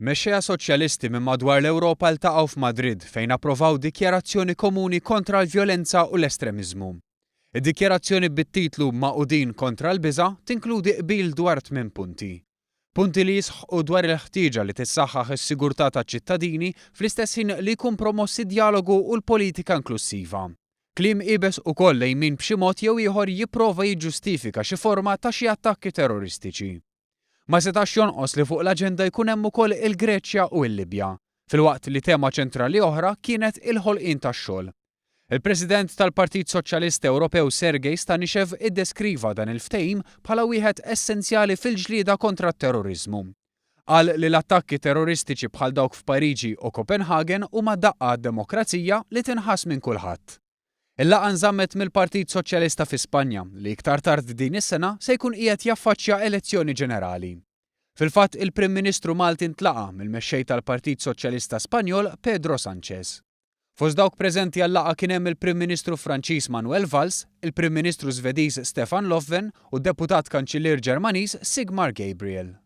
Mexxejja Soċjalisti minn madwar l-Ewropa ltaqgħu f'Madrid fejn approvaw dikjarazzjoni komuni kontra l-vjolenza u l-estremiżmu. Id-dikjarazzjoni bit-titlu Magħqudin kontra l-biża' tinkludi qbil dwar tminn punti. Punti li jisħqu dwar il-ħtieġa li tissaħħaħ is-sigurtà taċ-ċittadini fl-istess ħin li jkun promoss id-djalogu u l-politika inklussiva. Kliem iebes ukoll lejn min b'xi mod jew ieħor jipprova jiġġustifika xi forma ta' xi attakki terroristiċi. Ma setax jonqos li fuq l-aġenda jkun hemm ukoll il-Greċja u l-Libja, filwaqt li tema ċentrali oħra kienet il-ħolqien tax-xogħol. Il-President tal-Partit Soċjalista Ewropew Sergei Stanishev iddeskriva dan il-ftehim bħala wieħed essenzjali fil-ġlieda kontra t-terroriżmu. Qal li l-attakki terroristiċi bħal dawk f'Pariġi u Kopenħagen huma daqqa għad-demokrazija li tinħass minn kulħadd. Il-laqgħa nżammet mill-Partit Soċjalista fi Spanja, li iktar tard din is-sena se jkun qiegħed jaffaċċja elezzjoni ġenerali. Fil-fatt, il-Prim Ministru Malti ntlaqa' mill-Mexxej tal-Partit Soċjalista Spanjol Pedro Sanchez. Fost dawk preżenti għal-laqgħa kien hemm il-Prim Ministru Franċiż Manuel Valls, il-Prim Ministru Svediż Stefan Lofven u d-Deputat Kanċillier Ġermaniż Sigmar Gabriel.